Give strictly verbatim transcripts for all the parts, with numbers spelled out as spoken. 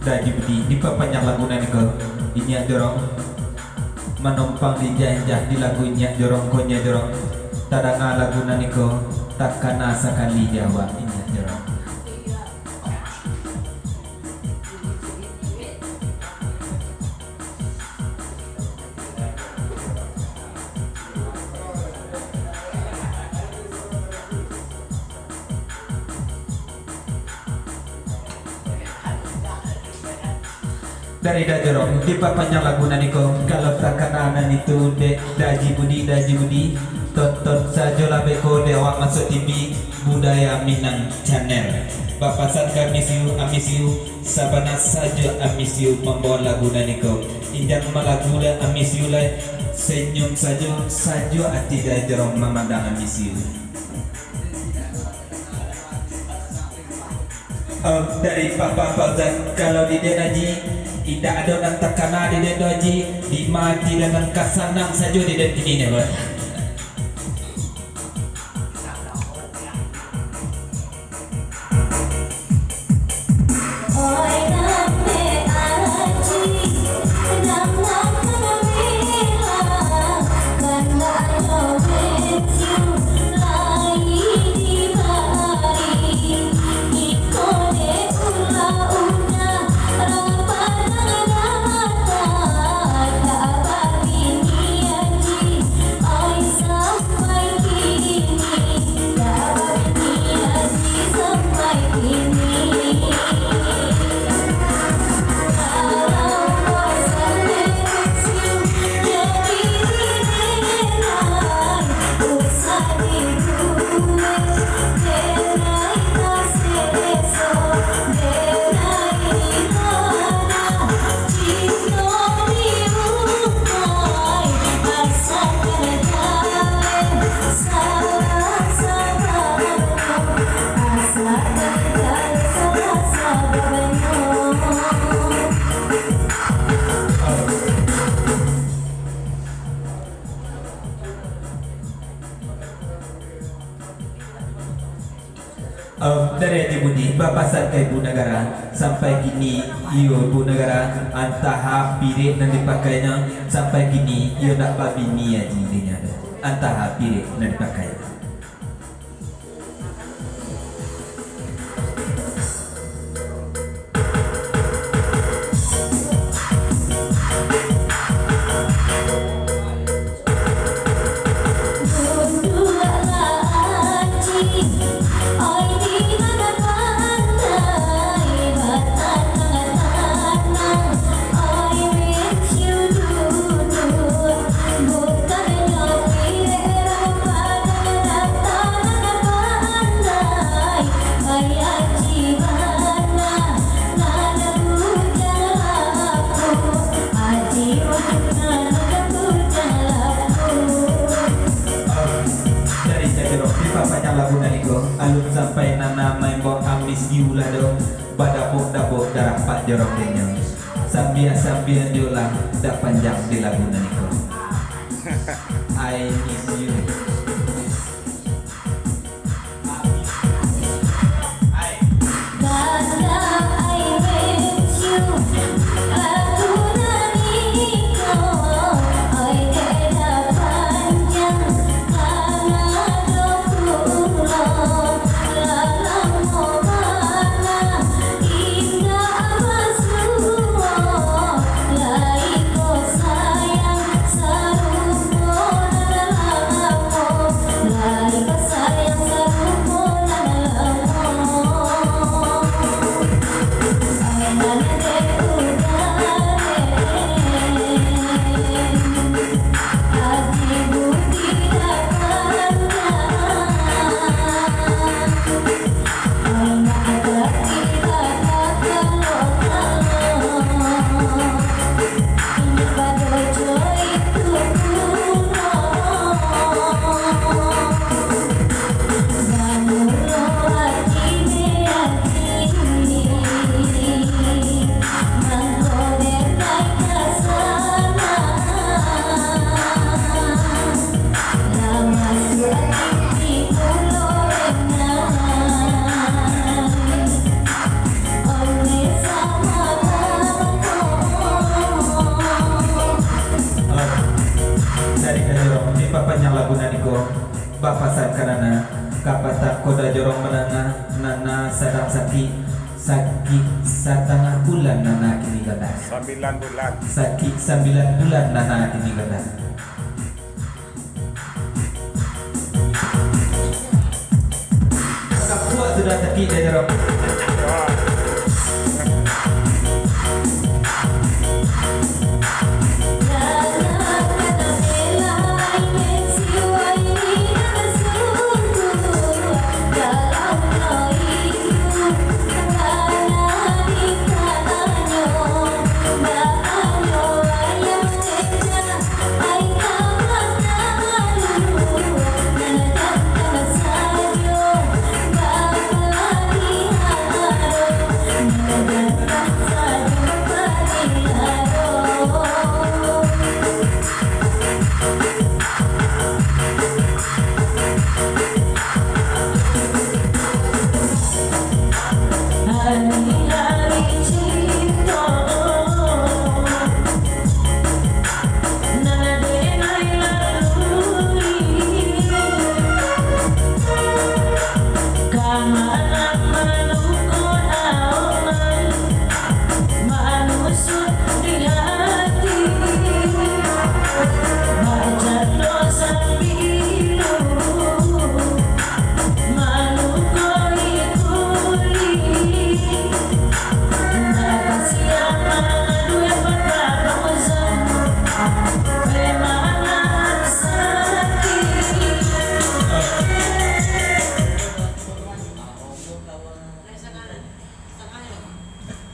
Haji Budi, dipapanjang lagu nan iko, Inyiak Jorong. Manompang di injah-injah di lagu Inyiak Jorong ko, Inyiak Jorong. Tadanga lagu nan iko, takana sakali di awak, Inyiak Jorong. Dari Da Jorong, dipapanjang lagu nan iko, kalau takana nan itu, dek Da Haji Budi, Da Haji Budi, tonton sajolah beko dek awak masuak T V Budaya Minang Channel. Bapasan ka Miss You, I miss you, sabana sajo I miss you mambawa lagu nan iko. Indak malagu lai, I miss you lai, senyum sajo, sajo ati Da Jorong mamandang I miss you. Em, dari Papa Fauzan, kalau di den Haji, indak ado nan takana di den tu Haji, dima ati den nan ka sanang sajo di den kini ni, Bro. Em, dari Haji Budi, bapasan ka Ibu Nagara, sampai kini iyo Ibu Nagara, antah pirek nan dipakainyo, sampai kini iyo ndak babini Haji dinyo tu. Antah pirek nan dipakai. Dari Cacurok, dipapanjang lagu nan iko, alun sampai nana maimbau I miss you lah doh, badabok-dabok darah Pak Jorok denyo. Sambiang-sambiang jo lah, dak panjang di lagu nan iko. I miss you. Nana, Nana sadang sakik, sakik satangah bulan Nana kini lah. Sambilan bulan. Sakik sambilan bulan Nana kini lah. Kapuak sudah sakik dia jorok. Wah.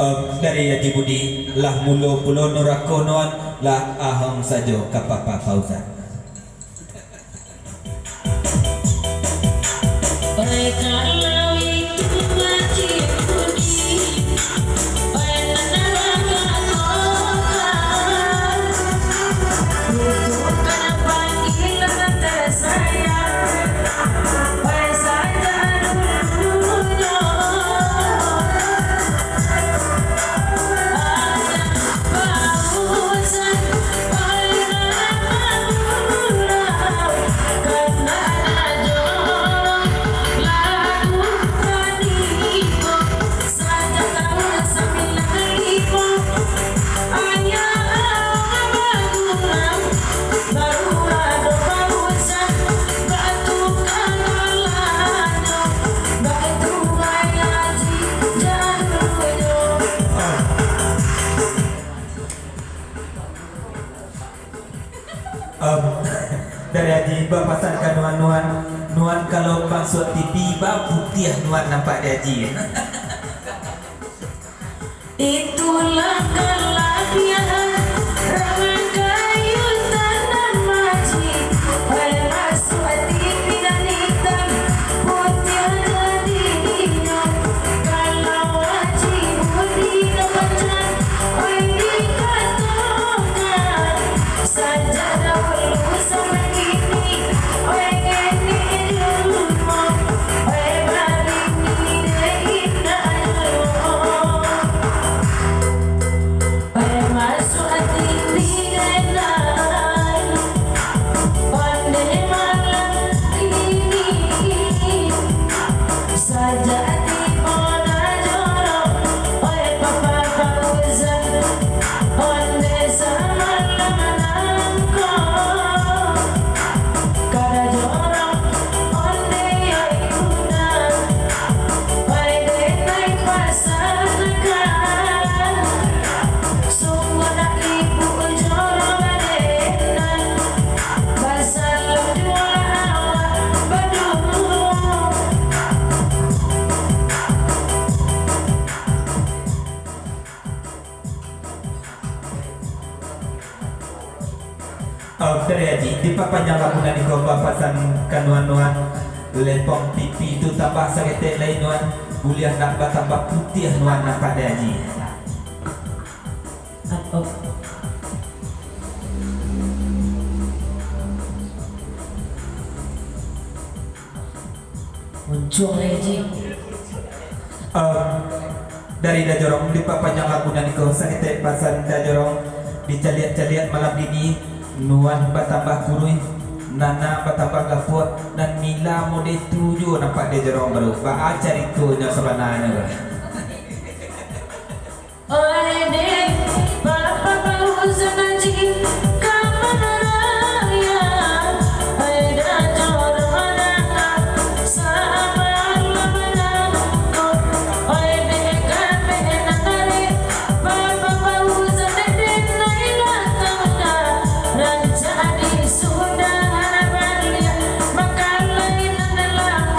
Em, dari Haji Budi, lah mulo pulo nurako nuan, lah ahong sajo ka Papa Fauzan. Em, dari Haji bapasan ka nuan-nuan, nuan kalau masuak T V, baputiah nuan nampak di Haji. Itulah kalabiahan rangkaian tanah Haji. Pai masuak T V nan itam, putiah jadinyo. Kalau Haji Budi nan panjang, oi, dikatokan. Sajak dahulu sampai kini, oi, ngini di rumah, oi, babini dek indak juo. Oi, masuak T V dek nan, onde malam kini. Sajak tibo Dajorong, oi, Papa Fauzan, onde samalam nangko. Ka Dajorong, onde, oi, undang, oi, denai pasankan. Sungguah nak ibu jorong dek nan, basalam juo lah awak baduo. Oke, Haji, dipapanjang lagu nan iko bapasan ka nuan-nuan, lepong T V tu tambah saketek lai nuan, buliah nak batambah putiah nuan nampak dek Haji. Up, up. Muncuang lai, Ji. Em, dari Dajorong, dipapanjang lagu nan iko, saketek pasan Dajorong, dicaliak-caliak malam kini, nuan batambah kuruih, Nan, nan batambah gapuak, nan mila mode tu juo nampak di jorong baru. Baa caritonyo sabananyo tu? Oi dek, Bapak Fauzan Haji, ka ma raya, oi dah jorong anak, sabar lamanyo ko, oi dek, ka ma nan ari, Bapak Fauzan dek, dek nai lah tangga, rancak di sudah baliak, makalai nan lamo.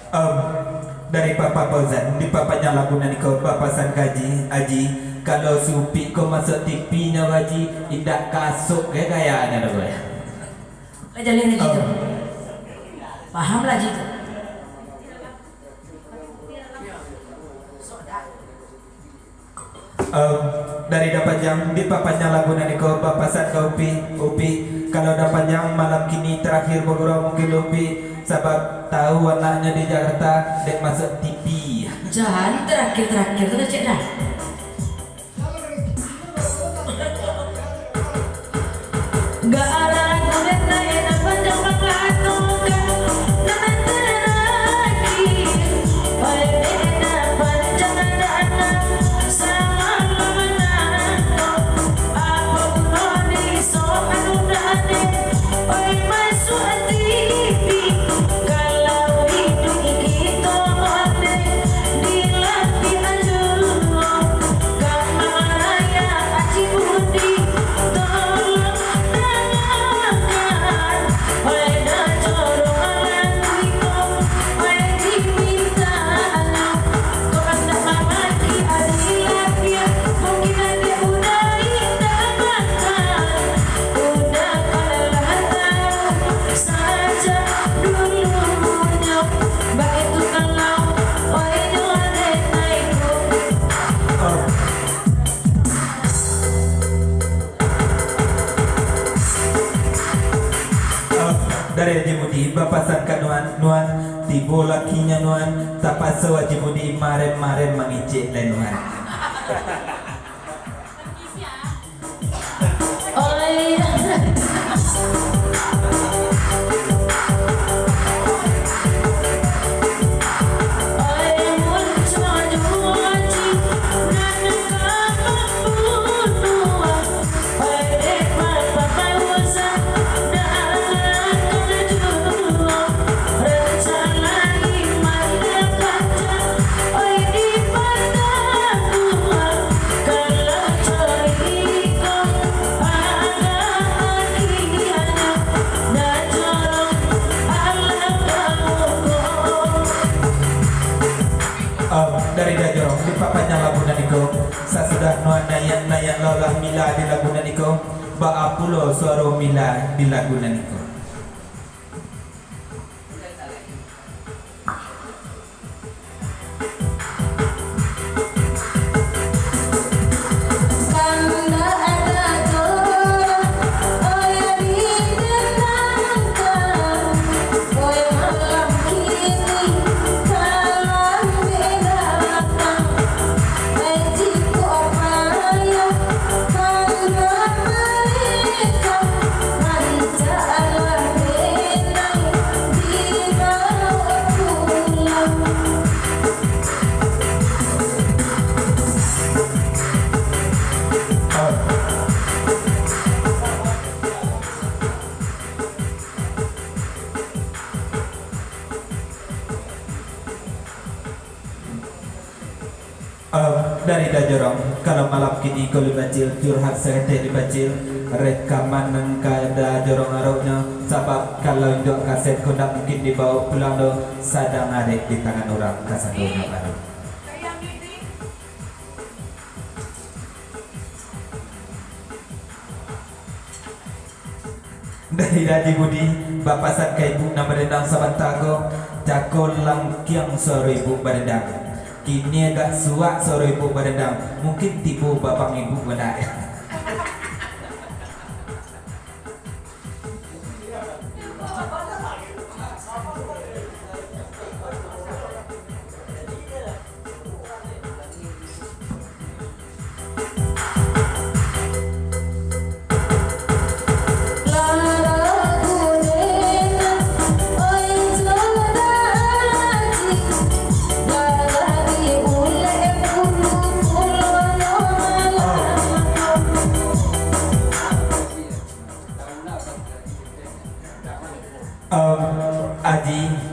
Em, dari Papa Fauzan, dipapanyang lagu nan iko, bapasan ka Aji, Aji, kalau si Upik ko masuak T V nyo, Aji, indak kasok ge gayanyo doh, boy. Lah jaleh Aji tu. Em. Paham lah Aji tu. Em, dari Dapanjang, dipapanyang lagu nan iko, bapasan ka Upi, Upi, kalau Dapanjang malam kini tarakhir bagurau mungkin Upi, sabab tahu anaknyo di Jakarta dek masuak T V. Jan tarakhir-tarakhir tu dah, cek dah. Dari Haji Mudi, bapasan ka Nuan, Nuan, tibo lakinyo Nuan, tapaso Haji Mudi marem-marem mangicek lai Nuan. Em, dari Dajorong, dipapanyang lagu nan iko. Sasudah nuan naiak-naiak lo lah mila di lagu nan iko, baa pulo suaro mila di lagu nan iko. Em, dari Dajorong, kalau malam kini ko Lun Bacil, curhat saketek Lun Bacil, rekaman nan ka Dajorong aroknyo, sabab kalau indak kaset ko ndak mungkin dibaok pulang doh, sadang arek di tangan urang kasadonyo baru. Dari Haji Budi, bapasan ka ibuk nan badendang sabanta ko, cako langkiang suaro ibuk badendang. Kini agak suak suaro ibuk badendang, mungkin tibo babang ibuk bana.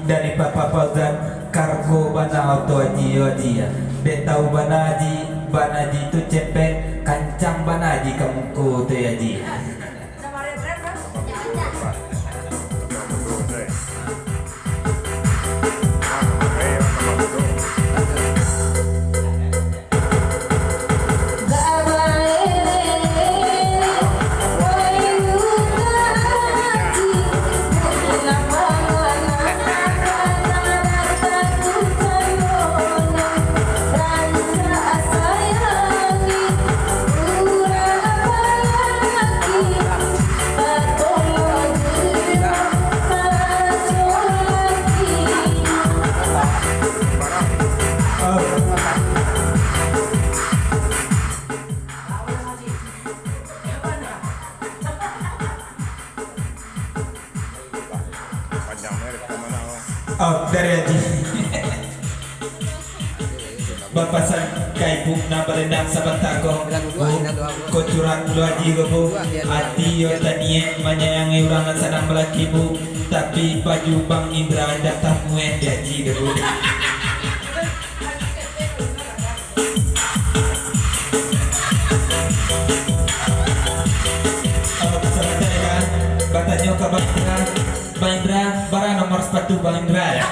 Dari Papa Fauzan, kargo bana oto Aji yo Aji ya. Dek tahu bana Aji, bana Aji tu cepek, kancang bana Aji ka muko tu ya Aji. Oh, dari Aji. Bapasan ka ibu nan barendang sabanta ko, Bu, ko curang dulu Aji ko, Bu. Ati yo taniaik manyayangi urang nan sadang balaki, Bu. Tapi baju Bang Indra indak tamuah di Aji tu, Bu. Oh, sabanta ya. Batanyo ka Bang Indra. Bang Indra, bara nomor sapatu Bang Indra ya?